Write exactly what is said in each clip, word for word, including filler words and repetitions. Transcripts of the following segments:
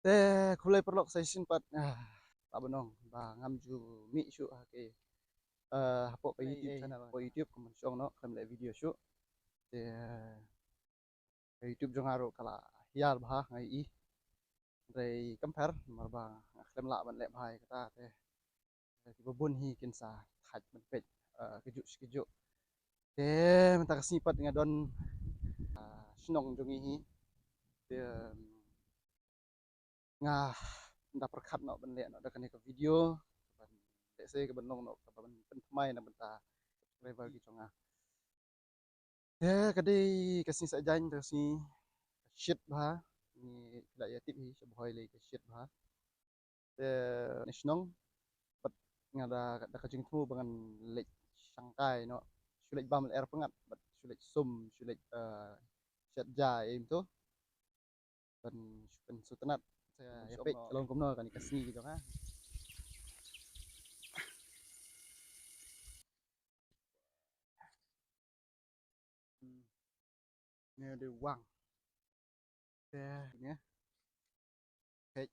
Te khublei paralok sa shisien pat. Ah, ta ban ong ba ngam ju mih shuh ha ki, eh, hapoh ka YouTube channel, hapoh YouTube kumban shong noh, khlem leh video shuh. Te, eh, ka YouTube jong nga ruh ka la hiar bha nga ïohi. Hynrei compare namar ba nga khlem lah ban leh bha ïa kata te. Te kiba bun hi kin sa thait ban peit, eh, kajuh shi kajuh. Te mynta ka sngi pat nga don, eh, shnong jong ngi hi. Te, em, nga da pyrkhat noh ban leh noh da kane ka video, ban leh se ka ban long noh kaba ban pynthymmai na bynta subscriber ki jong nga. Te ka dei ka sngi Saitjaiñ, ka sngi shit bha. Ngi la ïa tip hi sha Bhoi lei ka shit bha. Te ne shnong pat nga da, da ka jingthmu ba ngan leit shangkai noh, shu leit bam lyer pyngngad bad shu leit sum, shu leit, eh, shet ja ïa im tu. Ban, ban shu tynnat. Sa ïa peit ka long kumno kane ka sngi ki jong nga. Hmm. Ngi dei wang. Te ngi. Peit.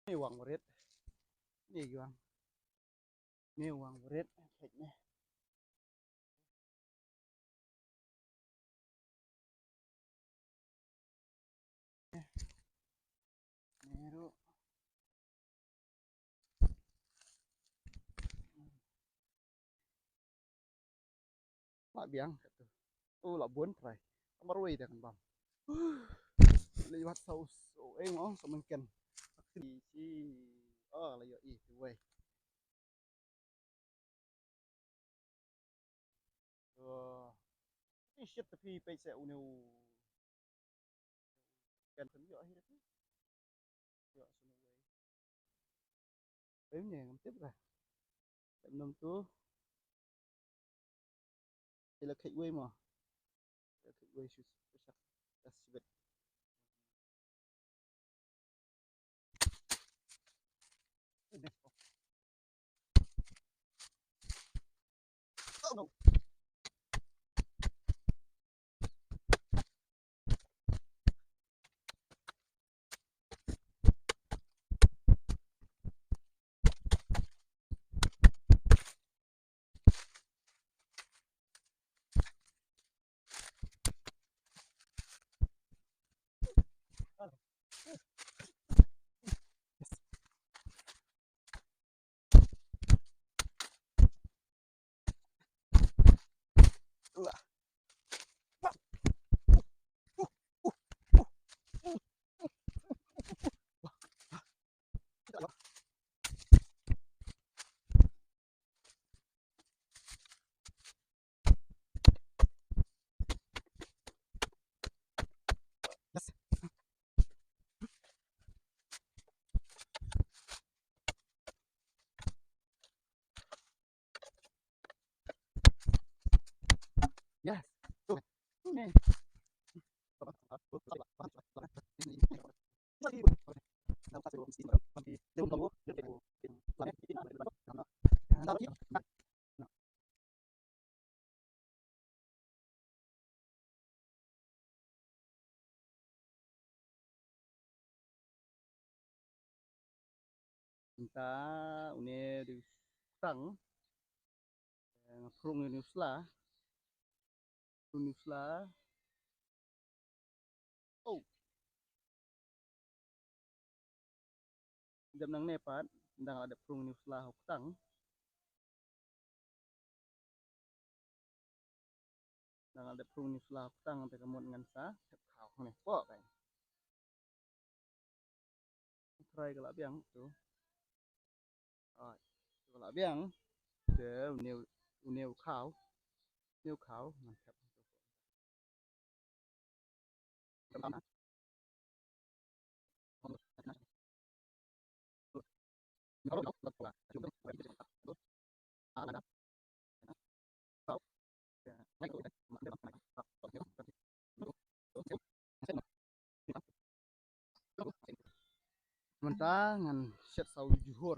Ni wang barit. Ni wang. Ni wang barit. Peit ni. Ni ruh. La biang kat tu. Oh, la bun trai. Ka marwei te kan bam. Lei wat sa us, oh, eng, oh, sa mengken. Chi, chi. Oh, la ïohi tu wei. Oh. Ti shit te phi peit se une u. Kan kan ïohi te phi. Ïoh sunu wei. Em ne ngam tip ka. Em nom tu. Ila kheit wei mo. Ila kheit wei shu shu sak. Das sibet. Yes. Mynta une u dei u ktang. Nga phrung une u sla. Phrung une u sla. Oh. Dep nangne pat, dang la dep phrung une u sla ha u ktang. Dang la dep phrung une u sla ha u ktang te ka mut ngan sa thep khaw hangne. Poh kai. Trai ka la biang tu. Ai. Ka la biang. Te une u, une u khaw. Une u khaw ngan thep. Mynta ngan shet sa u juhur.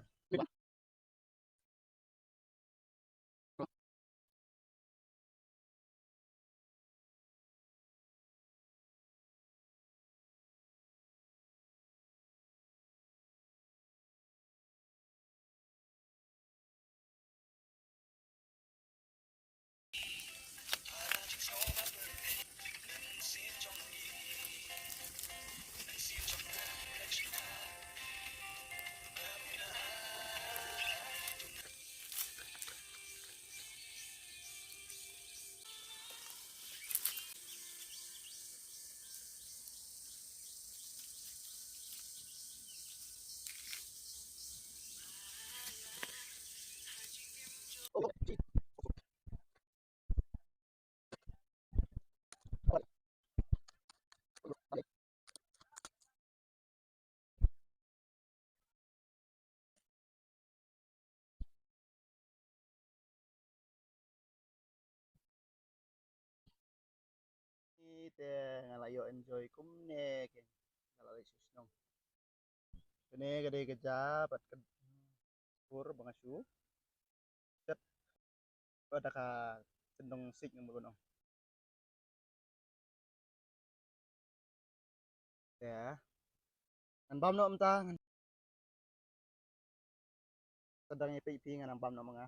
Te nga la ïoh enjoy kumne ke. Nga la leit sha shnong. Kane ka dei ka ja bad ka pur ba nga shu set bad da ka kyndong sik nga mut ban ong. Te ngan bam noh mynta, ngan, te dang ïa peit phi, ngan bam noh ma nga.